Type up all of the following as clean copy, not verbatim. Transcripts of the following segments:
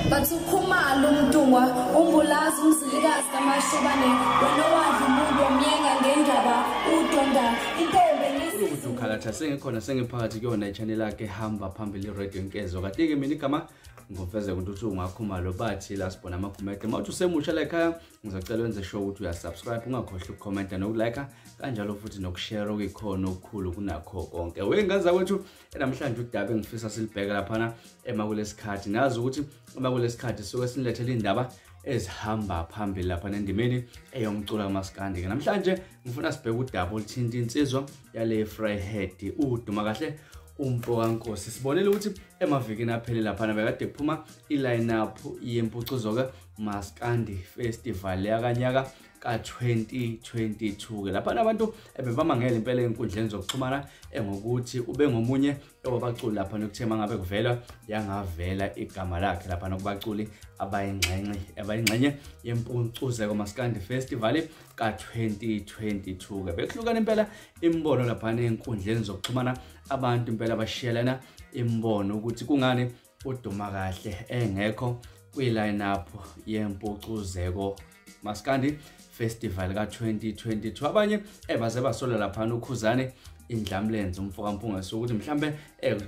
Bathi ukhumalo umntungwa umbulazi umzilikazi kaMashobane wena owadla umuntu omyenga ngendaba udonda intombi ukuthi ukhalatha sengikhona sengiphakathi kuyona i-channel yakhe hamba phambili Radio Nkezo. Kanti-ke mina igama ngomfeze ukuthi ungakhumalo bathi la sibona amakhomenti. Uma uthi usemusha la ekhaya ngizocela wenze sure ukuthi uyasubscribe, ungakhohlwa ukukhomenta nokulike kanjalo futhi nokushare okuyikhona okukhulu kunakho konke. Wey'ngane zakwethu, namhlanje udaba engifisa silibheke laphana ema kulesikhathi. Nazi ukuthi uma kulesikhathi suke sinilethele indaba ezihamba phambili lapha nendimeni eyomculo kaMaskandi. Namhlanje ngifuna sibheke udaba oluthinta insizwa yale Vryheid uDuma kahle umfo kaNkosi. Sibonile ukuthi emavikini aphele laphana bekade kuphuma i-line-up yempucuzo Maskandi Festival yakanyaka ka-2022. Ke laphana abantu ebebamangele impela enkundleni zokuxhumana engokuthi ube ngomunye owabaculi laphana okuthe mangabe kuvela yangavela igama lakhe laphana kubaculi abayingxenye yempucuzeko Maskandi Festival ka-2022. Ke bekuhlukana impela imbono laphana enkundleni zokuxhumana, abantu impela bashiyelana imbono ukuthi kungani uDuma kahle engekho kwi-line-up yempucuzeko Maskandi Festival ka-2022. Abanye baze basola laphana uKhuzane Indlamlenze umfo kaMpungose ukuthi mhlambe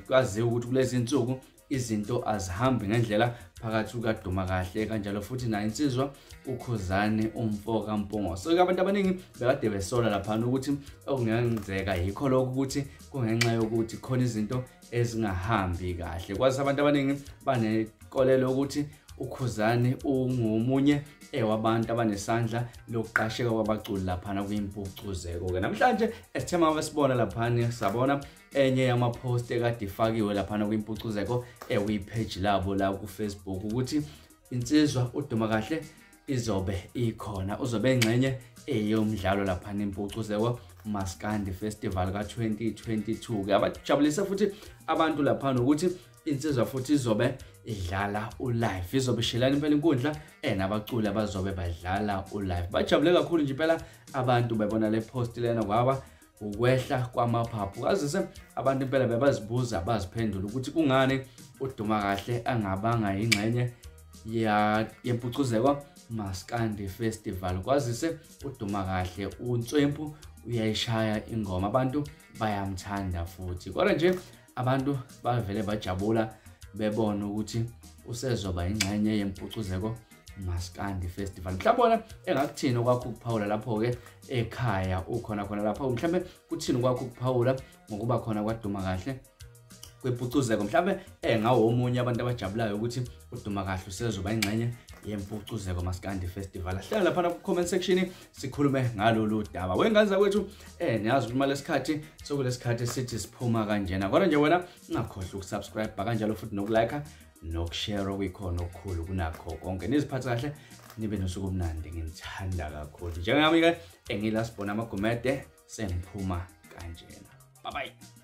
kwaziwa ukuthi kulezi insuku izinto azihambi ngendlela phakathi kukaDuma kahle kanjalo futhi nayo insizwa uKhuzane umfo kaMpungose. So abantu abaningi bekade besola laphana ukuthi okungenzeka yikho lokho ukuthi kungenxa yokuthi khona izinto ezingahambi kahle. Kwazi abantu abaningi banenkolelo ukuthi uKhuzane ungomunye ewabantu abanesandla lokuqasheka kwabaculi laphana kwimpucuzeko. Ke namhlanje esithema besibona laphana sabona enye yama-post ekade ifakiwe laphana kwimpucuzeko ekwi-page labo la ku-Facebook ukuthi insizwa uDuma kahle izobe ikhona, uzobe ingxenye eyomdlalo laphana impucuzeko Maskandi Festival ka-2022. Ke abajabulisa futhi abantu laphana ukuthi insizwa futhi izobe idlala ulive, izobe ishelana impela inkundla nabaculi abazobe badlala ulive. Bajabule kakhulu nje impela abantu bebona le post lena, kwaba ukwehla kwamaphaphu. Kwazise abantu impela bebazibuza baziphendula ukuthi kungani uDuma kahle angabanga ingxenye yempucuzeko Maskandi Festival. Kwazise uDuma kahle unswempu uyayishaya ingoma, abantu bayamthanda futhi. Kodwa nje abantu bavele bajabula bebona ukuthi usezoba ingxenye yempucuzeko Maskandi Festival. Mhlawumbe engakuthini kwakho ukuphawula lapho-ke ekhaya ukhona khona lapho, mhlawumbe kuthini kwakho ukuphawula ngokuba khona kwaDuma kahle kwempucuzeko? Mhlawumbe engawo omunye abantu abajabulayo ukuthi uDuma kahle usezoba ingxenye yempucuzeko Maskandi Festival. Hlala laphana ku-comment section sikhulume ngalolu daba. Wengane zakwethu, niyazi ukuthi malesikhathi sokulesikhathi sithi siphuma kanjena. Kodwa nje wena ungakhohlwa ukusubscribe kanjalo futhi nokulike nokushare okuyikhona okukhulu kunakho konke. Niziphathe kahle, nibe nosuku omnandi. Nginithanda kakhulu. Njengami ke engila sibona amagumede sengiphuma kanjena. Bye bye.